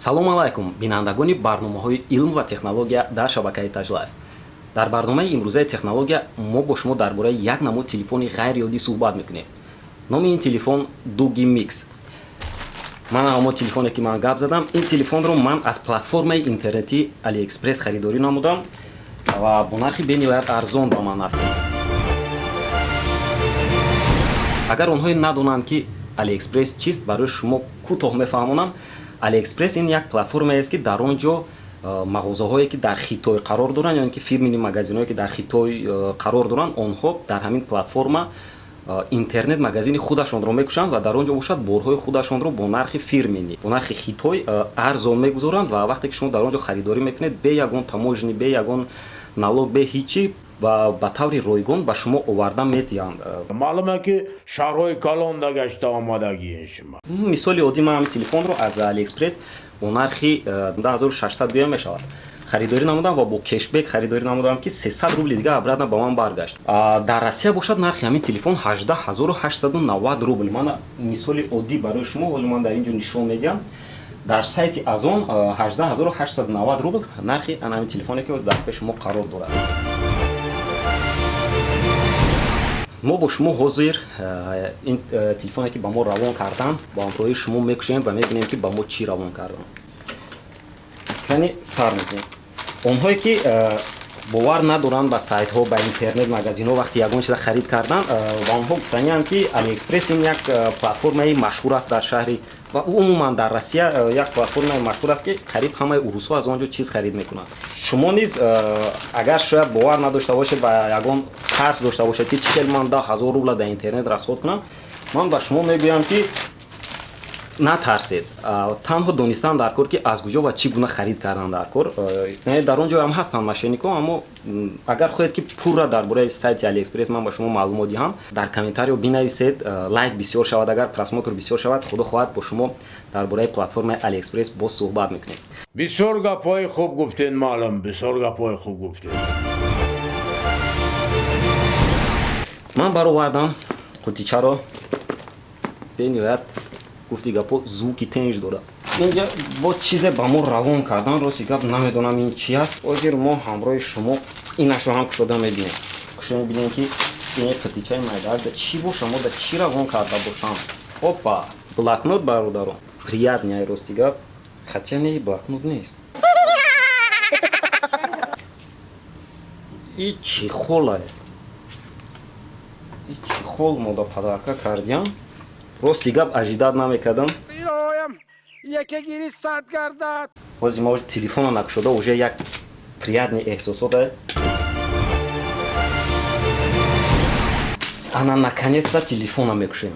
Салом алайкум, бинандагони барномаҳои илм ва технология дар шабакаи Таҷлайф. Дар барномаи имрӯзаи технология мо бо шумо дар бораи як намуд телефони ғайриоддӣ суҳбат мекунем. Номи ин телефон Дуги Микс. Ман ҳамо телефоне ки ман гап задам, ин телефонро ман аз платформаи интернетӣ Алиэкспресс харидорӣ намудам ва бо нархи бениҳоят арзон ба ман афтид. Агар онҳое надонанд, ки Алиэкспресс чист, барои шумо кӯтоҳ мефаҳмонам. Алиэкспресс ин як платформаест, ки дар он ҷо мағозаҳое, ки дар Хитой қарор доранд, ё ин ки фирмини магазинҳое, ки дар Хитой қарор доранд, онҳо дар ҳамин платформа интернет магазини худашонро мекушанд ва дар он ҷо бошад борҳои худашонро бо нархи фирмини, бо нархи Хитой арзон мегузоранд. Ва вақте ки шумо дар он ҷо харидорӣ мекунед, бе ягон таможни, бе ягон налог, бе ҳичи ва ба таври ройгон ба шумо оварда медиҳанд. Маълуме, ки шаҳрҳои калонда гашта омадагиен шумо. Мисоли оддӣ, ман ҳамин телефонро аз Алиэкспресс бо нархи 2600 гӯя мешавад харидорӣ намудам ва бо кешбек харидорӣ намудам, ки 300 рубли дига обратно ба ман баргашт. Дар Россия бошад нархи ҳамин телефон 18 890 рубл. Мана мисоли оддӣ барои шумо, ҳоло ман дар ин ҷо нишон медиҳам. Дар сайти Озон 18 890 рубл нархи ана ҳамин телефоне, ки ҳозир дар пеши мо қарор дорад. Мо бо шумо ҳозир ин телефоне, ки ба мо равон карданд, бо ҳамроҳии шумо мекушем ва мебинем, ки ба мо чӣ равон карданд. Яъне сар мекунем. Онҳое ки бовар надоранд ба сайтҳо, ба интернет магазинҳо, вақти ягон чиза харид кардан, ба онҳо гуфтаниам, ки Алиэкспресс ин як платформаи машҳур аст дар шаҳри ва умуман дар Россия, як платформаи машҳур аст, ки қариб ҳамаи урусҳо аз он ҷо чиз харид мекунанд. Шумо низ агар шояд бовар надошта бошед ва ягон тарс дошта бошед, ки чӣ хел ман 10 000 рубла дар интернет расход кунам, ман ба шумо мегӯям, ки натарсед. Танҳо донистан дар кор, ки аз куҷо ва чӣ гуна харид кардан дар кор. Яъне дар он ҷо ҳам ҳастанд мошенникҳо, аммо агар хоҳед, ки пурра дар бораи сайти Алиэкспресс ман ба шумо маълумот диҳам, дар комментарио бинависед. Лайк бисёр шавад, агар просмотр бисёр шавад, худо хоҳад, бо шумо дар бораи платформаи Алиэкспресс боз суҳбат мекунем. Бисёр гапҳои хуб гуфтен, маълум, бисёр гапҳои хуб гуфтен. Ман баровардам қутичаро. Бениҳоят, гуфти гапо, звуки тенж дорад. Инҷа бо чизе ба мо равон кардан, рости гап, намедонам ин чи аст. Ҳозир мо ҳамроҳи шумо инашро ҳам кушода мебинем, кушода мебинем, ки ин қутичаи майдаакда чӣ боша, мо да чӣ равон карда бошам. Опа, блокнот, бародарон, приятный, рости гап. Хотя не, блокнот нест, и чехолае. И чехол мода подарка кардиям. Рости гап, ожидать намекардам. Илоҳоям, яке гири сад гардад. Ҳозир ма телефона накушода уже як приятный эҳсосот. Ана, наконец-то телефона мекушем.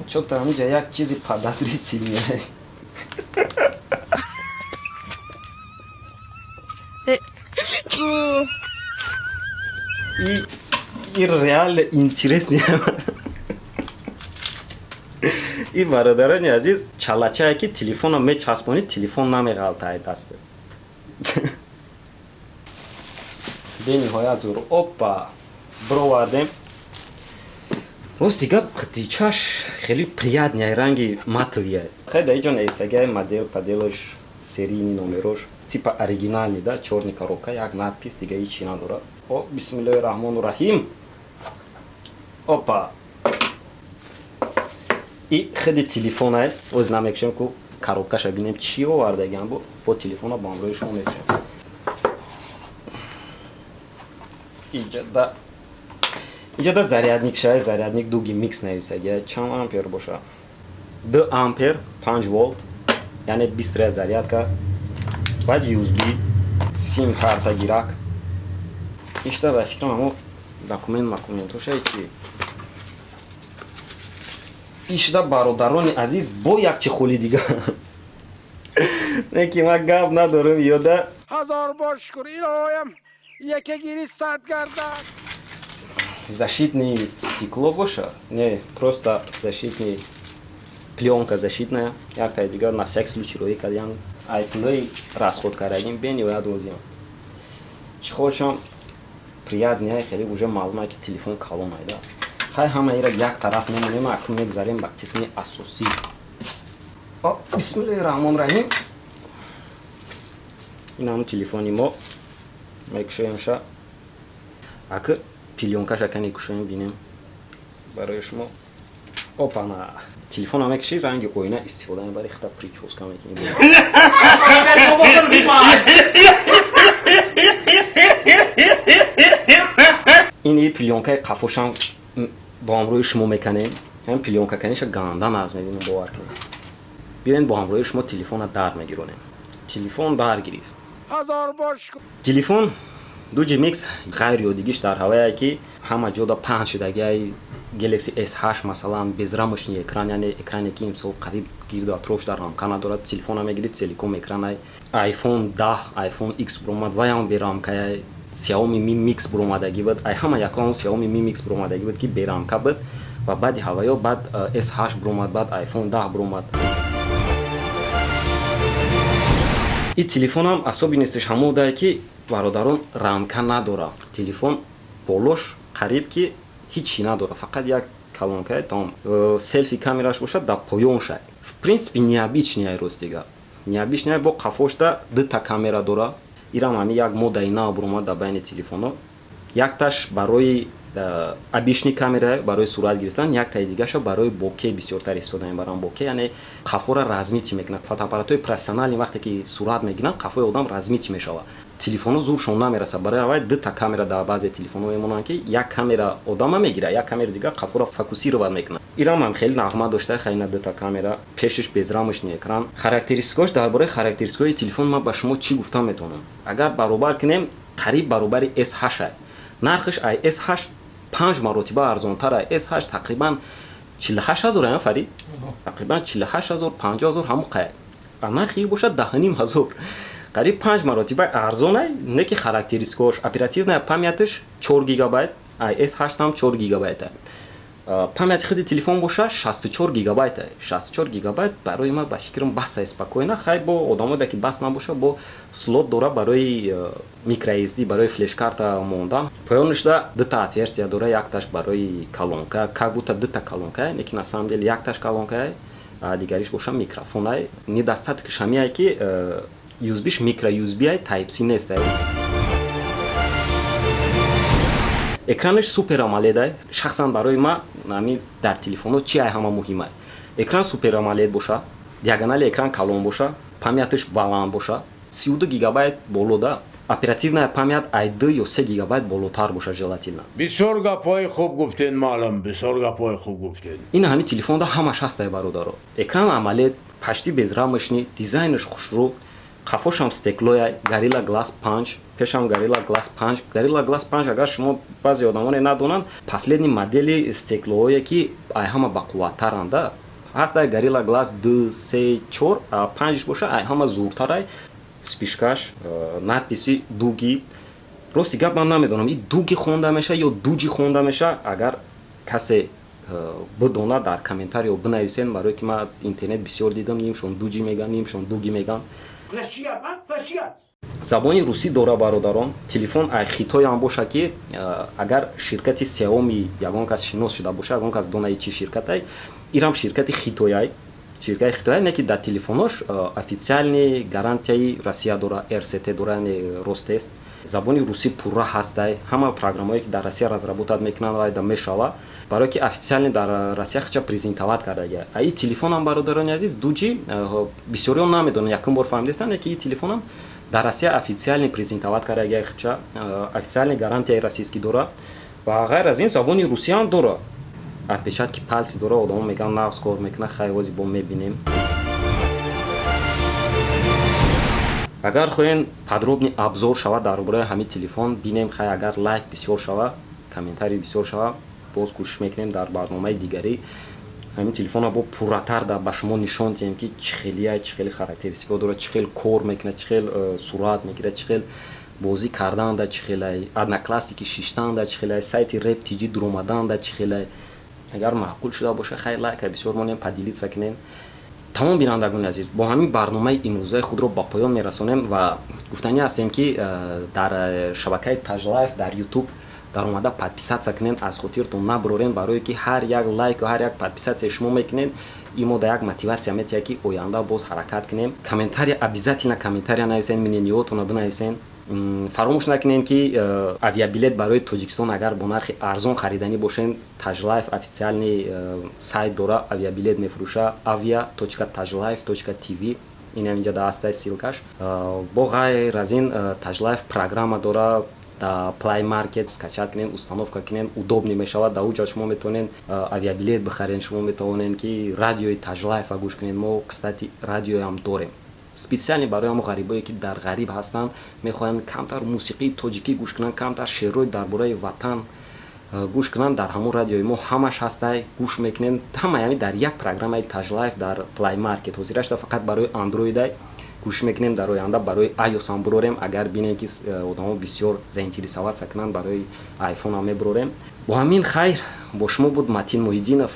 Чё-то ҳаминҷа як чизи подозрительный. И реально интересный. И, бародарони азиз, чалачае, ки телефонро мечаспонӣ, телефон намеғалтаи дасте. Бениҳоят зур. Опа, бировардем. Рости гап, қитичаш хеле приятный, ранги матовия. Хай, дар иҷо нависагиай модел паделош, серийный номерош, типа оригинальный да, чёрный коробка, як надпись, дига ҳичи надорад. О, бисмиллоҳи раҳмону раҳим. Опа, и худи телефонай. Оз намекушем ку, коробкаша бинем, чӣ овардагиам. Бо телефона бо ҳамроҳи шумо мекушем. Иҷада зарядник шай, зарядник Дуги Микс нависагия. Чанд ампер боша? 2 ампер, 5 волт, яъне быстрая зарядка. Баъд USB, сим карта гирак. Ишта ба фикрам ҳамо документ макументошае чи. Ишда, бародарони азиз, бо як чехоли дига, не ки ман гап надорам ёда. Ҳазор бор шукр, илоҳоям, яке гири сад гардад. Защитный стекло боша, не, просто защитный плёнка защитная, яктай дигар на всякий случай роӣ кардиам. Ай пулои расход кардагим бениҳоят розиам. Чехолшам Приятный, хеле уже маълума, ки телефон калон айда. Хай, ҳамаира як тараф мемонем, акнун мегзарем ба қисми асосӣ. Бисмиллаҳи раҳмони раҳим. Ин ҳамн телефони мо, мекушоемша. Аки плёнкаша кане кушоем, бинем барои шумо. Опана, телефона мекуши, ранги оина истифода мебари, хита причёска мекунӣ. Ини плёнкаи қафошам бо ҳамроҳи шумо меканем. Ҳам плёнка каниша гандан аз мебинем, бовар кунем. Биёен, бо ҳамроҳи шумо телефона дар мегиронем. Телефон дар гирифт. Ҳазор бор шукр. Телефон Doogee Mix ғайриёдигиш дар ҳавае, ки ҳама ҷода паҳн шудагиай. Galaxy S8 масалан, безрамочный экран, яъне экране, ки имсол қариб гирду атрофш дар рамка надорад. Телефона мегирид, целиком экранай. iPhone 10, iPhone X буромад, ваям берамкая. Xiaomi Mi Mix буромадагӣ буд, ай ҳама яком Xiaomi Mi Mix буромадагӣ буд, ки берамка буд. Ва баъди ҳаваё баъд S8 буромад, баъд iPhone 10 буромад. Ин телефонам особенностиш ҳамодае, ки, бародарон, рамка надорад. Телефон болош қариб ки ҳичи надорад, фақат як колонкае, тамом. Селфи камераш бошад дар поён шай. В принципе, необычный, ростига необычный. Бо қафошда дута камера дора. Ирам ҳами як модаи нав буромад дар байни телефонҳо. Якташ барои обычный камера, барои сурат гирифтан, яктаи дигаша барои боке бисёртар истифода мебаранд. Боке, яъне қафора размыть мекунад. Фотоаппаратҳои профессионалӣ вақте ки сурат мегиранд, қафои одам размыть мешавад. Телефонҳо зуршон намерасад. Барои аввал дута камера дар баъзе телефонҳо мемонанд, ки як камера одама мегирад, як камера дигар қафоро фокусировать мекунад. Ирам ҳам хеле нағма дошта. Хайна, дута камера пешиш, безрамочный экран. Характеристикош, дар бораи характеристикаҳои телефон ман ба шумо чӣ гуфта метавонам? Агар баробар кунем, қариб баробари S8. Нархиш ай S8 панҷ маротиба арзонтар. Ай S8 тақрибан 48 000 ая, Фарид, тақрибан 48 000, 50 000 ҳамон қая, а нархи бошад 10 500, қариб панҷ маротиба арзонай. Не ки характеристикаош: оперативная памятиш 4 гигабайт, ай S8 ҳам 4 гигабайта. Памяти худи телефон боша 64 гигабайта. 64 гигабайт барои ман, ба фикрам, басай спокойно. Хай, бо одамоде ки бас набоша, бо слот дора барои microSD, барои флешкарта мондан. Поёнишда дута отверстия дора, якташ барои колонка, как будто дута колонка, лекин на самом деле якташ колонка, дигариш боша микрофонай. Недостаткиш ҳамияе, ки USB-ш микро USB, Type C нест. Экранаш Super AMOLED. Шахсан барои ман ами дар телефонҳо чи ай ҳама муҳима? Экран Super AMOLED боша, диагонали экран калон боша, памятиш баланд боша, 32 гигабайт боло да, оперативная память ай 2 ё 3 гигабайт болотар боша желательно. Бисёр гапҳои хуб гуфтен, маълум, бисёр гапҳои хуб гуфтен. Ин ҳами телефонда ҳамаш ҳастай, бародаро. Экран AMOLED, почти безрамочный, дизайнаш хушрӯ, қафошам стеклоя, Gorilla Glass 5, пешам Gorilla Glass 5. Gorilla Glass 5, агар шумо баъзе одамоне надонанд, последний модели стеклоҳое, ки ай ҳама бақувваттаранда ҳастай. Gorilla Glass 2, 3, 4, 5 боша ай ҳама зуртарай. Вспышкаш, надписи Doogee. Рости гап, ман намедонам, и Дуги хонда меша ё Дуҷи хонда меша. Агар касе бидонад, дар комментарио бинависен, барое ки ман интернет бисёр дидам, нимшон Дуҷи меган, нимшон Дуги меган. Забони русӣ дора, бародарон. Телефон ай хитоям боша, ки агар ширкати Xiaomi ягон кас шинос шуда боша, ягон кас донаи чӣ ширкатай, ирам ширкати хитояй. Ширкати хитояй, не ки дар телефонош официальный гарантияи Россия дора, РСТ дора, яъне Ростест. Забони русӣ пурра ҳастай. Ҳама программаое, ки дар Россия разработать мекунанд, вайда мешава, барое ки официально дар Россия хича презентовать кардагия. А и телефонам, бародарони азиз, Doogee, бисёриён намедонанд, якум бор фаҳмидастанд, ки и телефонам дар Россия официально презентовать кардагия хича, официальный гарантияи российский дора ва ғайр аз ин забони русиям дора. Отпечатки пальцы дора, одамо мегӯянд, нағз кор мекунад. Хай, ози бо мебинем. Агар хоҳем, подробный обзор шавад дар бораи ҳамин телефон, бинем. Хай, агар лайк бисёр шава, комментарий бисёр шава, боз кӯшиш мекунем, дар барномаи дигарӣ ҳамин телефонро бо пурратар ба шумо нишон диҳем, ки чӣ хелия, чӣ хели характеристикаҳо дорад, чӣ хел кор мекунад, чӣ хел сурат мегирад, чӣ хел бозӣ карданда чӣ хелай, Одноклассники шиштанда чӣ хелай, сайти Реп TG дуромаданда чӣ хелай. Агар маъқул шуда боша, хай, лайка бисёр монем, поделиться кунем. Тамом, бинандагони азиз, бо ҳамин барномаи имрӯзаи худро ба поён мерасонем ва гуфтанӣ ҳастем, ки дар шабакаи Таҷлайф дар Ютуб. Даромада подписаться кунен, аз хотиртон набурорен, барое ки ҳар як лайку ҳар як подписаться шумо мекунен, имо да як мотивация метиҳад, ки оянда боз ҳаракат кунем. Комментария, обязательно комментария нависен, мнение ётонро бинависен. Фаромӯш накунем, ки авиабилет барои Тоҷикистон агар бо нархи арзон хариданӣ бошен, Таҷлайф официальный сайт дора, авиабилет мефурӯша, avia.tajlife.tv. Инам инҷа да ҳастай ссылка ш. Бо ғайр аз ин, Таҷлайф программа дора, да Play Market скачать кунен, установка кунен, удобный мешавад. Да уҷа шумо метавонен авиабилет бихарен, шумо метавонен, ки радиои Таҷлайфа гӯш кунен. Мо, кстати, радиоям дорем специально барои ҳамо ғарибое, ки дар ғариб ҳастанд, мехоҳанд камтар мусиқии тоҷикӣ гӯш кунанд, камтар шеърҳои дар бораи ватан гӯш кунанд. Дар ҳамон радиои мо ҳамаш ҳастай, гӯш мекунен. Ҳама яъне дар як программаи Таҷлайф дар Play Market. Ҳозирашта фақат барои андроидай гӯш мекунем, дар оянда барои iOS ҳам бурорем. Агар бинем, ки одамо бисёр заинтересоваться кунанд, барои iPhone ҳам мебурорем. Бо ҳамин хайр, бо шумо буд Матин Муҳиддинов.